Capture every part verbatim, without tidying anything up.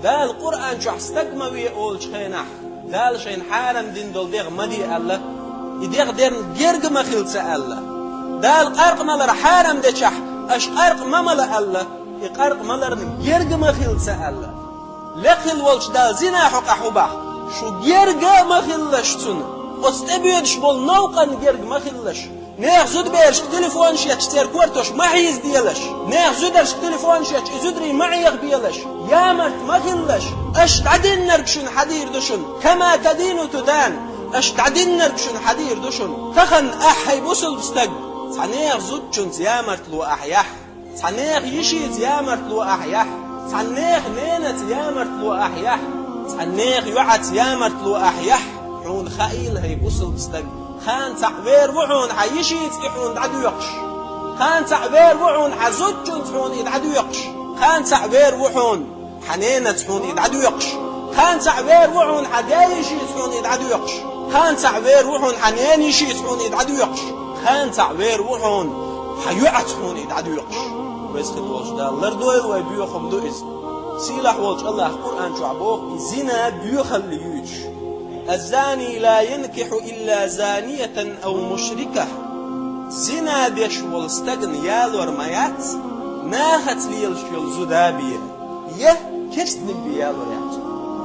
Дала Къуръан чохь стаг ма ве олучу хенахь, Дала шайна хьарам дина долу дегӀ ма де аьлла, и дегӀ дерна герга ма хила ца аьлла. Дала къаркъа малар хьарам дечохь, аша къаркъа ма мала аьлла, и къаркъа маларна герга ма хила ца аьлла. Лекха хила волчу Дала зина хьокъехь хӀу боху, шу герга а ма хилалаш цунна. Оцу тӀебоьдуш болу новкъанна герга ма хилалаш. Нехан зудаберашка телефонаш етташ, церан кортош ма хьийзаделаш. Нехан зударшка телефонаш етташ, и зударий ма Ӏехабелаш. Ямарта ма хилалаш. Аша дӀадиннарг шуна хьадийр ду шуна. Кама тадину тудан. Аша дӀадиннарг шуна хьадийр ду шуна. Тахана ахь, хӀай бусулба стаг, цхьа нехан зудчуьнца ямартло ахь яхь. Цхьа нехан йишица ямартло ахь яхь. Цхьа нехан ненаца ямартло ахь яхь. Цхьа нехан йоӀаца ямартло ахь яхь. Хьуна хаийла, хӀай бусулба стаг. Кхана цхьаъ вер ву хьуна хьан йишица и хьуна дӀадоькхуш. Кхана цхьаъ вер ву хьуна хьан зудчуьнца хьуна и дӀадоькхуш. Кхана цхьаъ вер ву хьуна хьан ненаца хьуна и дӀадоькхуш. Кхана цхьаъ вер ву хьуна хьан даь-йишица хьуна и дӀадоькхуш. Кхана цхьаъ вер ву хьуна хьан ненан йишица хьуна и дӀадоькхуш. Кхана цхьаъ вер ву хьуна хьан йоӀаца хьуна и дӀадоькхуш. Веза хила волчу Дала лардойла вай, боьхам ду иза. Сийлахь волчу АллахӀа Къуръан чохь боху, и зина боьхалла юьйцуш: «Аз-зани ла янкихьу илла заниятан ав мушрика». Зина деш волу стагана ялор ма яц, нахаца лелаш йолу зуда бен, я керстаниг бен ялор яц.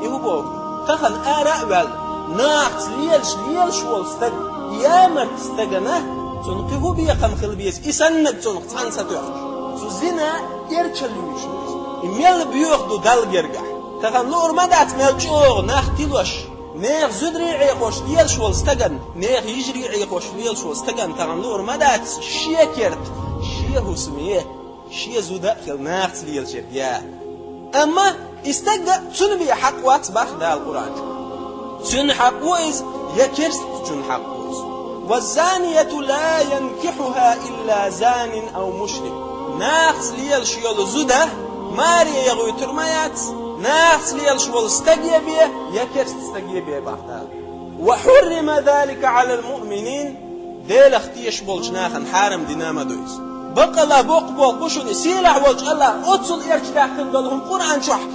И хӀун боху? Тахана ара а ваьлла, нахаца лелаш лелаш волу стаг, ямарта стагана, цунна кхин хӀун бекхам хила беза, и саннарг цунах цхьаьна ца тоьхча? Цу зина эрчалла юьйцуш ду иза. И мел боьха ду Далла гергахь. Тахана луур ма дац мел чӀогӀа нах тилош, нехан зударий Ӏехош лелаш волу стагана, нехан йижарий Ӏехош лелаш волу стагана тахана луур ма дац шен керта, шен хӀусаме, шен зуда а хила, нахаца лелаш ерг я. Амма и стагга цунна бен хьакъ вац боху Дала Къуръан чу. Цунна хьакъ ву иза, я керстачунна хьакъ ву иза. «Ваз-занияту ла янкихьуха илла занин ав мушрик». Нахаца лелаш йолу зуда маре ян гӀуьйтур ма яц, нахаца лелаш волу стаг я бен, я керста стаг я бен боху Дала. «Ва хьуррима залика Ӏалал муъминин». Делах тешаш болчу нахана хьарам дина ма ду иза. Баккъалла боккха болх бу шуна и, сийлахь волчу АллахӀа оццул эрча даьккхина долу хӀума Къуръан чохь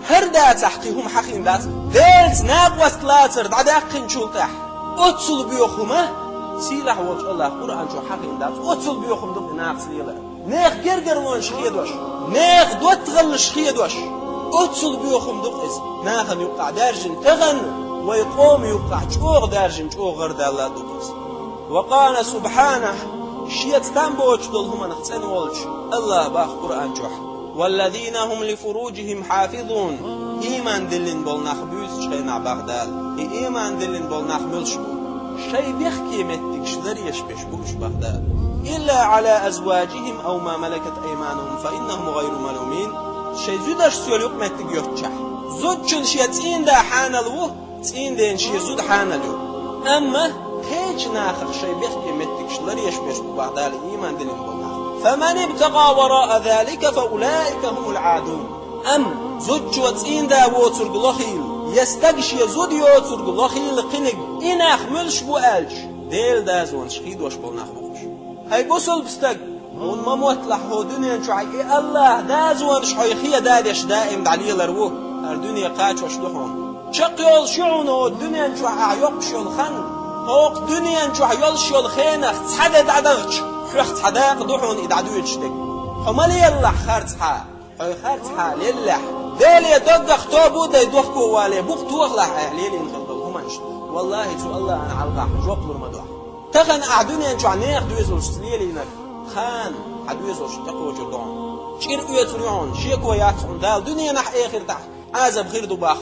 хӀара дацахь кхин хӀума хьахийна дац. Делаца накъост лацар дӀадаьккхинчул тӀаьхьа оццул боьха хӀума сийлахь волчу АллахӀа Къуръан чохь хьахийна дац. Оццул боьха хӀума ду и нахаца лелар. Нехан гергарлонаш хедош, нехан доттагӀаллаш хедош, оццул боьха хӀума ду иза. Нахана юккъахь даьржина тахана, вай къоман юккъахь чӀогӀа даьржина, чӀогӀа гӀарадаьлла ду иза. Ва къала субхьанахь, шеца там боцуш долу хӀуманах цӀена волчу АллахӀа боху Къуръан чохь: «Валлазина хӀум лифуружихӀим хьафизун». Ийман диллина болу нах буьйцучу хенахь боху Дала, и ийман диллина болу нах муьлш бу? Шайн бехке меттигаш ларъеш берш бу уьш боху Дала. «Илла Ӏала азважихӀим ав ма малакат айманухӀум фа иннахӀум гӀайру малумин». Шайн зударшца йолу юкъаметтиг йоцучохь, зудчун шен цӀийнда хьанал ву, цӀийнден шен зуда хьанал ю. Амма кхечу нахах шайн бехке меттигаш ларъеш берш бу боху Дала ийман диллина болу нах. «Фаман ибтагӀа вараа залика фа улаика хӀумул Ӏадун». Амма зудчо цӀийнда воцург лохийла, я стаг шен зуда йоцург лохийла кхиниг, и нах муьлш бу аьлча, Делан дозанаш хийдош болу нах бу уьш. ХӀай бусулба стаг, хьуна ма мотталахь хӀокху дуьнен чохь и АллахӀан дозанаш хьо хедадеш даим дӀалелар ву, хӀара дуьне кхачош ду хьуна. Чекхйолуш ю хьуна хӀокху дуьнен чохь ахь йоккхуш йолу хан, хӀокху дуьнен чохь йолуш йолу хенах цхьа де дӀадахча, хьох цхьа дакъа ду хьуна и дӀадоьдуш дерг. Хьо ма лелалахь харцхьа. Хьо харцхьа леллехь, Деле доггах тобу а дай, дохко а вале, букъ тохалахь ахь лелийна хила долу хӀуманаш. ВаллахӀи, цу АллахӀана хьалха хьо жоп лур ма ду ахь. Тахана ахь дуьнен чохь нехан доьзалшца лелийнарг, кхана хьан доьзалш тӀекхочур ду хьуна. ЧӀир оьцур ю хьуна, шеко яц хьуна Дала дуьненахь а, эхартахь а Ӏазап хир ду боху.